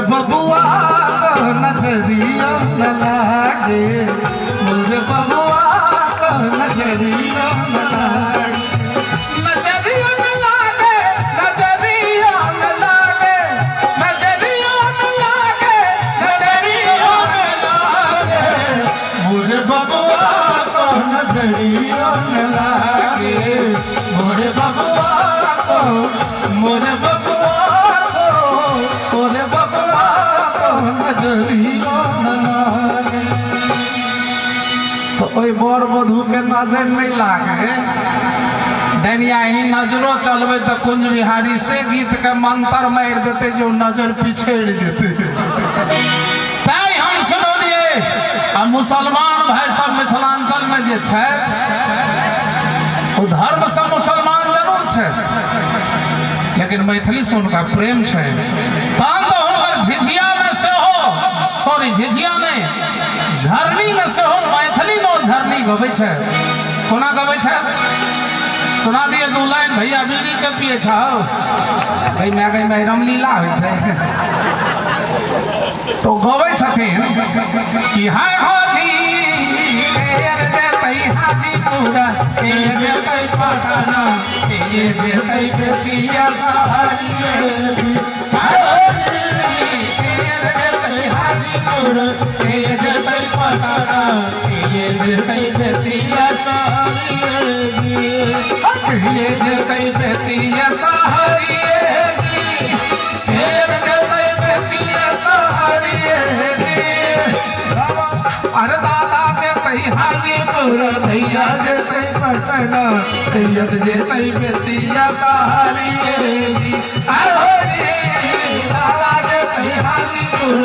बबुआ को नजरिया न लागे, मोर बबुआ को नजरिया न लागे, नजरिया न लागे, नजरिया न लागे, नजरिया न लागे, नजरिया न लागे, मोर बबुआ को नजरिया न लागे, मोर बबुआ को, मोर बबुआ को, मोर बबुआ को नजरिया न लागे। तो ओहि बर वधू के नजर नहीं लागे। डनिया ही नजरो चलबे तऽ कुंज बिहारी से गीत के मंत्र मारि देते जो नजर पिछड़ जेते। तैं हम सुनलिए आ मुसलमान भाई सब मिथिलांचल में जे छथि ओ धर्म से मुसलमान जरूर छै, लेकिन मैथिली से हुनका प्रेम छै। तहन तऽ हुनकर झिझिया में सेहो, सॉरी झिझिया नहि, झरनी में सेहो मैथिली में झरनी गबै छै। कोना गबै छै सुना दिए दू लाइन। भैया बीड़ी के पिए छौ? गई माय गई माय, रामलीला होइ छै। तो गबै छथिन कि हाय हाजी केर देतै हाजीपुर, केर देतै पटना, केर देतै बेतिया सहारिये। हाय हाजी केर देतै हाजीपुर, केर देतै पटना, केर देतै बेतिया सहारिये, केर देतै बेतिया सहारिये, केर देतै बेतिया सहारिये। अरे दादा जेतै हाजीपुर, भैया जेतै पटना, सैयद जेतै बेतिया सहारिये जी। आहो जी दादा जेतै हाजीपुर,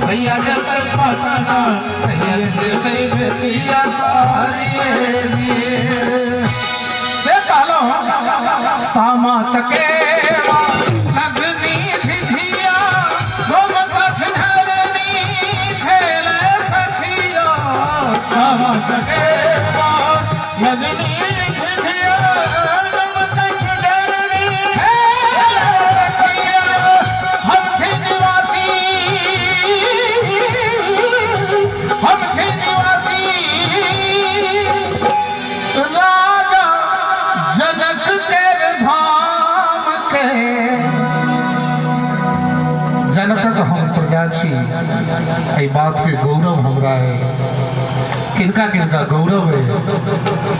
भैया जेतै पटना, सैयद जेतै बेतिया सहारिये जी। से कहलहुँ सामा चकेवा लगनी झिझिया, गोमकथ झरनी खेले सखिया। सामा चकेवा लगनी झिझिया, गोमकथ झरनी खेले सखिया। हम छी निवासी, हम छी निवासी राजा जनक के धाम के, जनकक हम प्रजा छी, एहि बात के गौरव हमरा है। किनका किनका गौरव है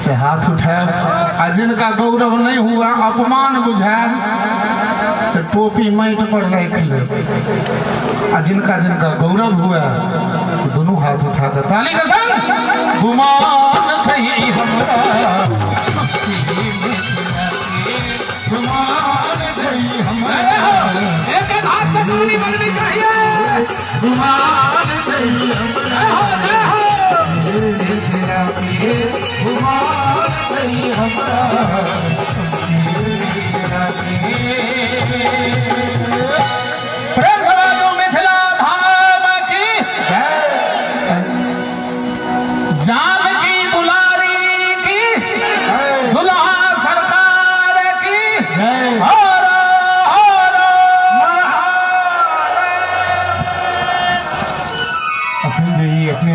से हाथ उठायब, आ जिनका गौरव नहीं हुआ, अपमान बुझायल, से टोपी माटि पर राखि लेब, आ जिनका जिनका गौरव हुआ से दुनू हाथ उठा कऽ ताली के संग गुमान छै हमरा, गुमान छै हमरा। एक एक हाथ से ताली बजनी चाहिए। गुमान छै हमरा, जय हो, जय हो, गुमान छै हमरा। प्रेम से बाजू मिथिला धाम की, जानकी दुलारी की, दुल्हा सरकार की, हर हर। अखन जे ई अपने